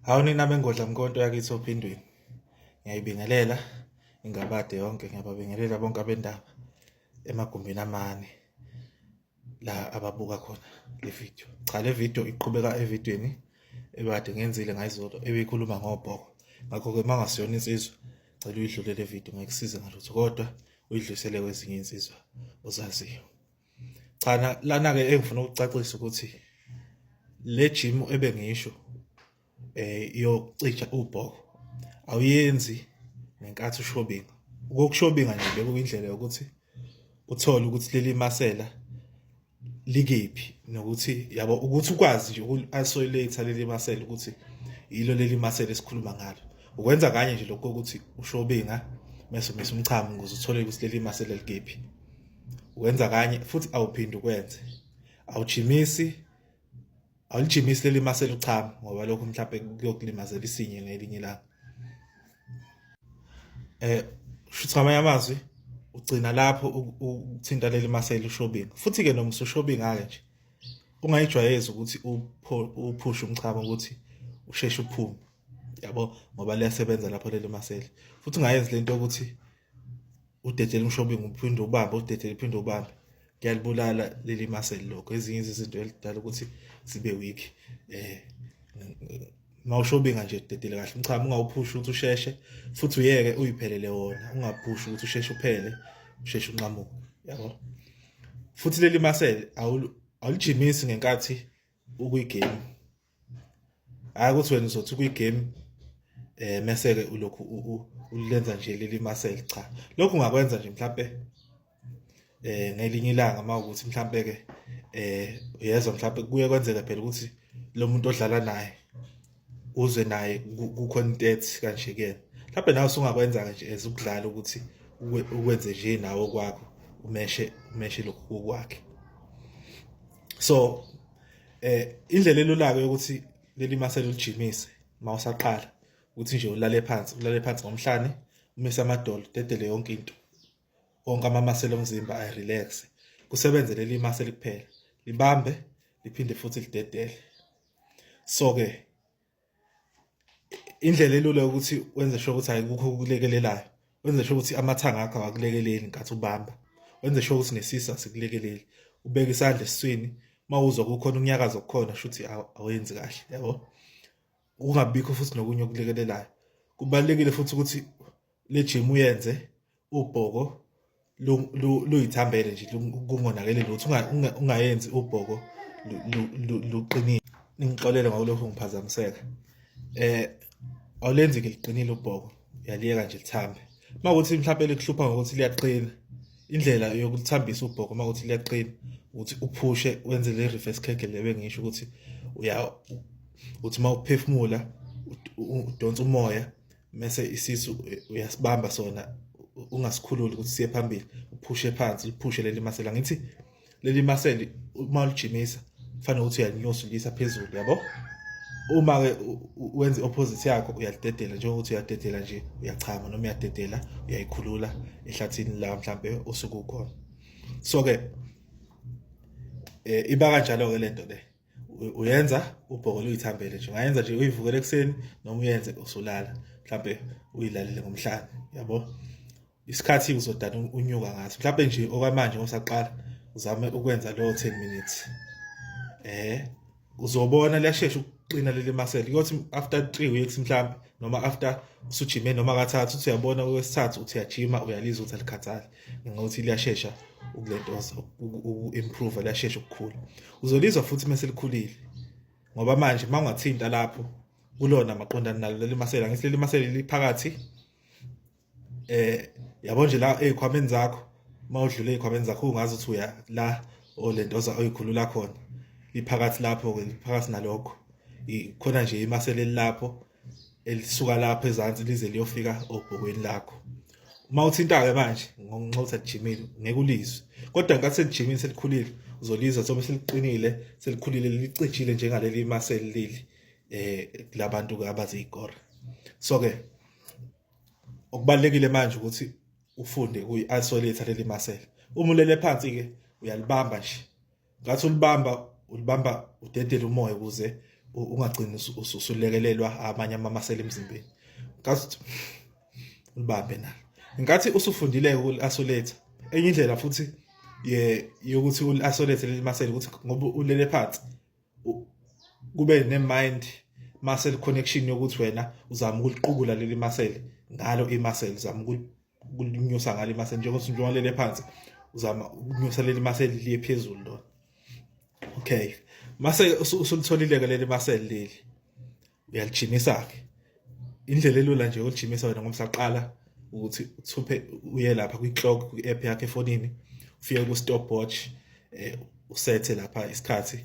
Hawu nina bengodla mkhonto yakithi ophindweni. Ngiyayibingelela ingabade yonke, ngiyababingelela bonke abendaba emagumbini amane la ababuka khona le video. Cha le video iqhubeka evidweni ebekade ngenzile ngayizolo ebikhuluma ngobhoko. Ngakho-ke uma ungasiyona insizwa cela uyidlule le video ngeke kusize ngalutho kodwa uyidlulisele kwezinye insizwa ozaziyo. Cha lana-ke engifuna ukucacisa ukuthi le gym ebengisho eh iyocija ubhoko awuyenzi ngenkathi ushobinga. Ukukushobinga nje bekuyindlela yokuthi uthole ukuthi leli masela likephi nokuthi yabo ukuthi ukwazi nje uku-isolate leli masela ukuthi yilo leli masela esikhuluma ngalo. Ukwenza kanye nje lokho ukuthi ushobinga mese umisa umchamo ukuze uthole ukuthi leli masela likephi. Wenza kanye futhi awuphinde ukwenze. Awujimisi awulijimisi leli masela uchama ngoba lokho mhlawumbe kuyokulimazela isinye ngelinye ilanga. Eh shuthi ngamanye amazwi ugcina lapho ukuthinta leli masela ushobinga. Futhi ke noma usushobinga ke nje ungayijwayezi ukuthi uphushe umchamo ukuthi usheshe uphume. Yabo ngoba liyasebenza lapho leli masela. Futhi ungayenzi lento yokuthi udedele umshobingo uphinde ubambe udedele uphinde ubambe kuyalibulala leli muscle lokho ezinye izinto elidala ukuthi sibe weak eh mawushobinga nje udedele kahle umchamo ungawuphushi ukuthi usheshe futhi uyeke uyiphelele wona ungaphushi ukuthi usheshe uphele usheshe unqamuke yabo futhi leli muscle awulijimisi ngenkathi ukuyigame Hhayi ukuthi wena uzothi kwi-game eh mese ke ulokhu ulenza nje leli muscle cha. Lokhu ungakwenza nje mhlambe eh ngelinye ilanga uma ukuthi mhlambe ke eh uyezwa mhlambe kuye kwenzeka phela ukuthi lo muntu odlala naye uzwe naye kukhona into ethi kanje kuyena. Mhlambe nawe usungakwenza nje as ukudlala ukuthi ukwenze nje nawe okwakho umeshe umeshe lokhu kokwakhe. So eh indlela elula-ke yokuthi leli masela ulijimise uma usaqala ukuthi nje ulale phansi ulale phansi ngomhlane umise amadolo dedele yonke into onke amamasela omzimba ayirelax kusebenze leli masela kuphela libambe liphinde futhi lidedele so ke Indlela elula yokuthi wenze sure ukuthi ayikukho okulekelelayo, wenze sure ukuthi amathanga akho awakulekeleli ngenkathi ubamba, wenze sure ukuthi nesisu asikulekeleli, ubeke isandla esiswini, uma uzwa kukhona ukunyakaza okukhona shuthi awenzi kahle yabo. Kungabikho futhi nokunye okulekelelayo. Kubalulekile futhi ukuthi le gym uyenze ubhoko luyithambele nje kungonakele lutho ungayenzi ubhoko luqinile ningixolele ngokulokhu ngiphazamiseka eh awulenzi ke liqinile ubhoko uyaliyeka nje lithambe uma ukuthi mhlawumbe likuhlupha ngokuthi liyaqina indlela yokulithambisa ubhoko uma ukuthi liyaqina ukuthi uphushe wenze le reverse kegel le bengisho ukuthi uya uthi uma uphefumula udonsa umoya mese isisu eh, uyasibamba sona ungasikhululi ukuthi siye phambili uphushe phansi uphushe leli masela ngithi leli maseli uma ulijimisa kufanele ukuthi uyalinyusa uliyisa phezulu yabo uma ke wenza i-opposite yakho uyalidedela njengokuthi uyadedela nje uyachama noma uyadedela uyayikhulula ehlathini la mhlambe osuke ukhona so ke eh iba kanjalo ke lento le uyenza ubhoko luyithambele nje ungayenza nje uyivukele ekuseni noma uyenze usulala mhlambe uyilalele ngomhlane yabo isikhathi uzodana unyuka ngaso mhlambe nje okwamanje ngosaqala uzame ukwenza lo 10 minutes eh uzobona liyashesha ukuqina leli muscle kuyothi after 3 weeks mhlambe noma after usujime noma kathathu uthi uyabona kwesithathu uthi uyajima uyalizwa ukuthi alikhathali ngokuthi liyashesha ukulentoza uku-improve liyashesha ukukhula uzolizwa futhi mese likhulile ngoba manje uma ungathinta lapho kulona maqondana nalo leli masela ngithi leli masela liphakathi eh yabo nje la ezikhwameni zakho uma udlule ezikhwameni zakho ungazi ukuthi uya la olentoza oyikhulula khona liphakathi lapho ke liphakathi nalokho khona nje imasela elilapho elisuka lapho ezansi lize liyofika obhokweni lakho uma uthinta-ke manje ngonxa ukuthi alijimile ngeke ulizwe kodwa ngenkathi selijimile selikhulile uzolizwa sobe seliqinile selikhulile licijile njengaleli maseli leli eh labantu-ke abaziyigora so-ke okubalulekile manje ukuthi ufunde ukuyi-isolate leli masela uma ulele phansi-ke uyalibamba nje ngathi ulibamba ulibamba udedele umoya ukuze Ungagcini usulekelelwa amanye amamasela emzimbeni. Ngathi ulibambe nalo. Ngenkathi usufundile ukuli-isolate, enye indlela futhi ye yokuthi uli-isolate leli muscle ukuthi ngoba ulele phansi, kube ne-mind muscle connection yokuthi wena uzama ukuliqukula leli muscle ngalo i-muscle, uzama ukulinyusa ngalo i-muscle, njengokuthi njengoba lele phansi uzama ukunyusa leli muscle liye phezulu lona. Okay, mase usulitholile-ke leli muscle leli, uyalijimisa-ke. Indlela elula nje yokulijimisa wena ngoba usaqala ukuthi uthuphe uye lapha kwi-clock, kwi-app yakho efonini, ufike ku-stopwatch, usethe lapha isikhathi.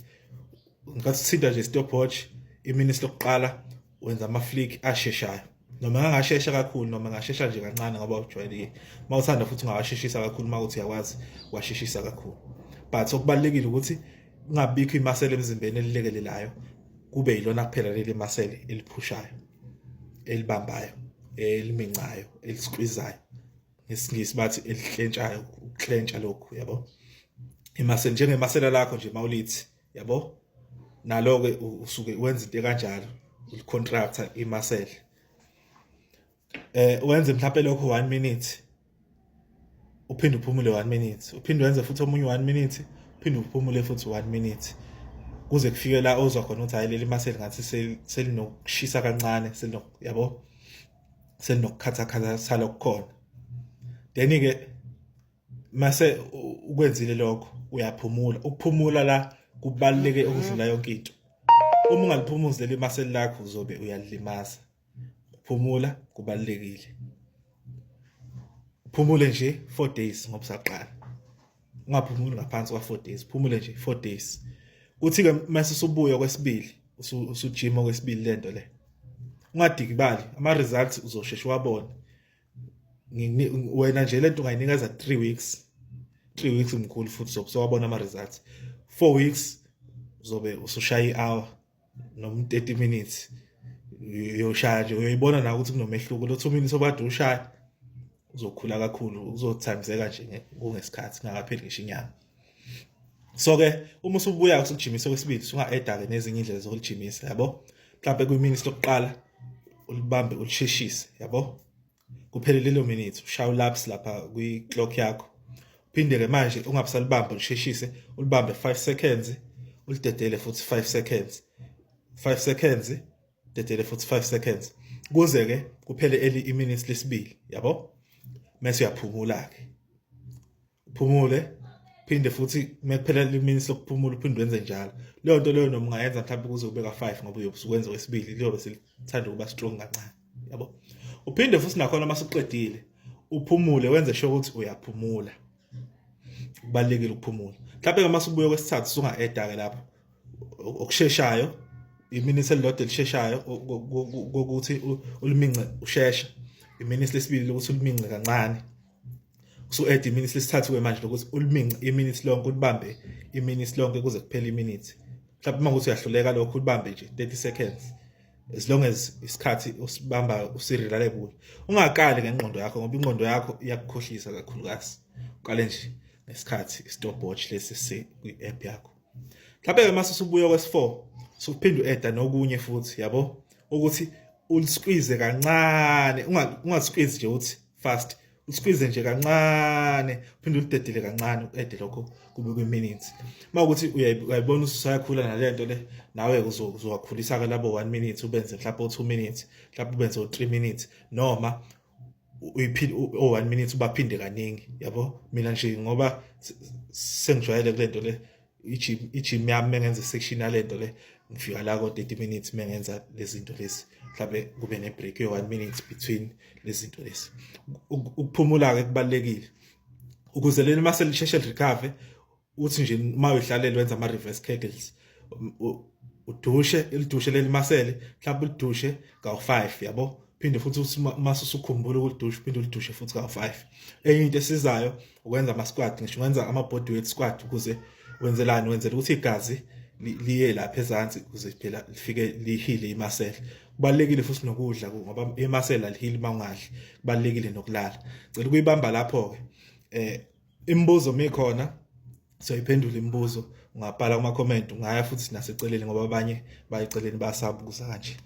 Ngenkathi uthinta nje stopwatch, iminisi lokuqala wenza ama-flick asheshayo, noma angashesha kakhulu noma angashesha nje kancane ngoba ujwayelekile. Uma uthanda futhi ungawasheshisa kakhulu, uma uthi uyakwazi washeshisa kakhulu, but okubalulekile ukuthi kungabikho imasela emzimbeni elilekelelayo, kube yilona kuphela leli masele eliphushayo, elibambayo, elimincayo, eliskwizayo, ngesiNgisi bathi elihlentshayo, ukuklentsha lokhu, yabo. Imasela njengemasela lakho nje mawulithi, yabo, nalo ke usuke wenza into kanjalo, ulicontractor imasele. Wenze mhlawumbe lokho 1 minute, uphinde uphumule 1 minute, uphinde wenze futhi omunye 1 minute, uphinde uphumule futhi 1 minute, kuze kufike la ozwa khona ukuthi hayi, leli muscle ngathi selinokushisa kancane, selino, yabo, selinokukhathakhathala okukhona. Then ke mase ukwenzile lokho, uyaphumula. Ukuphumula la kubaluleke ukudlula yonke into. Uma ungaliphumuzi leli muscle lakho, uzobe uyalimaza. Ukuphumula kubalulekile. Uphumule nje 4 days ngoba usaqala, ungaphumuli ngaphansi kwa 4 days, phumule nje 4 days. Kuthi ke mase usubuya kwesibili, usujima kwesibili lento le, ungadikibali, ama results uzosheshe wabona. Wena nje lento ungayinikeza 3 weeks, 3 weeks mkhulu futhi sowabona ama results. 4 weeks uzobe usushaya i-hour noma 30 minutes, uyoshaya nje, uyoyibona na ukuthi kunomehluko. Lo 2 minutes obade ushaya uzokhula kakhulu, uzothambiseka nje kungesikhathi kungakapheli ngisho inyanga. So ke uma usubuya usujimisa kwesibili, usunga-adda ke nezinye indlela zokulijimisa, yabo. Mhlawumbe kwiminutes lokuqala ulibambe ulisheshise, yabo, kuphele lelo minute, ushaya ulapse lapha kwi-clock yakho. Uphinde ke manje ungabisalibamba ulisheshise, ulibambe 5 seconds, ulidedele futhi 5 seconds, 5 seconds, dedele futhi 5 seconds, kuze ke kuphele eli iminutes lesibili, yabo. Mase uyaphumula ke, uphumule, phinde futhi mekuphela iminutes lokuphumula uphinde wenze njalo leyo nto leyo. Noma ungayenza mhlawumbe kuze kube ka-5, ngoba uyobe usukwenza kwesibili, liyobe selithanda ukuba strong kancane, yabo. Uphinde futhi nakhona uma usuqedile uphumule, wenze sure ukuthi uyaphumula, kubalulekile ukuphumula. Mhlawumbe uma usubuya kwesithathu, usunga-adda ke lapho okusheshayo, iminutes elilodwa elisheshayo kokuthi ulimince ushesha, iminutes lesibili lokuthi ulimince kancane, usu-add iminutes lesithathu ke manje lokuthi ulimince iminutes lonke, ulibambe iminutes lonke kuze kuphele iminutes. Mhlawumbe uma kuthi uyahluleka lokho, ulibambe nje 30 seconds, as long as isikhathi usibamba usireliable. Ungakali ngengqondo yakho, ngoba ingqondo yakho iyakukhohlisa kakhulukazi. Uqale nje ngesikhathi, stopwatch lesi si kwi-app yakho. Mhlawumbe mase usubuya kwesi-4, sukuphinda u-adda nokunye futhi, yabo, ukuthi ulisqueeze kancane, ungasqueeze nje uthi fast, usqueeze nje kancane, uphinde ulidedele kancane, u-adde lokho kube kwi-minutes. Uma ukuthi uyayibona ususayakhula nalento le, nawe uzowakhulisa ke labo 1 minute, ubenze mhlawumbe u2 minutes, mhlawumbe ubenze u3 minutes, noma uyiphinde o 1 minute ubaphinde kaningi, yabo. Mina nje ngoba sengijwayele kule nto le, i-gym yami mengenza section yalento le, ngifika la ko 30 minutes mengenza lezi zinto lezi, mhlawumbe kube ne break ye 1 minute between lezi zinto lezi. Ukuphumula ke kubalulekile ukuze leli mase lisheshe recover. Uthi nje uma uyihlalela wenza ama reverse kegels, udushe, ilidushe leli masele, mhlawumbe ulidushe kawu5, yabo. Phinde futhi uma usukhumbula ukulidusha, uphinde ulidushe futhi kawu5. Enye into esizayo ukwenza ama squat, ngisho ungenza ama body weight squat. Ukuze wenzelani? Wenzela ukuthi igazi liye lapha ezansi, ukuze phela lifike lihile imasele. Kubalulekile futhi nokudla, ngoba imasela alihili uma ungadli. Kubalulekile nokulala. Cela ukuyibamba lapho ke. Imibuzo mikhona, soyiphendula imibuzo. Ungabhala kuma comment, ungaya futhi naseceleni, ngoba abanye bayiceleni bayasabuza kanje.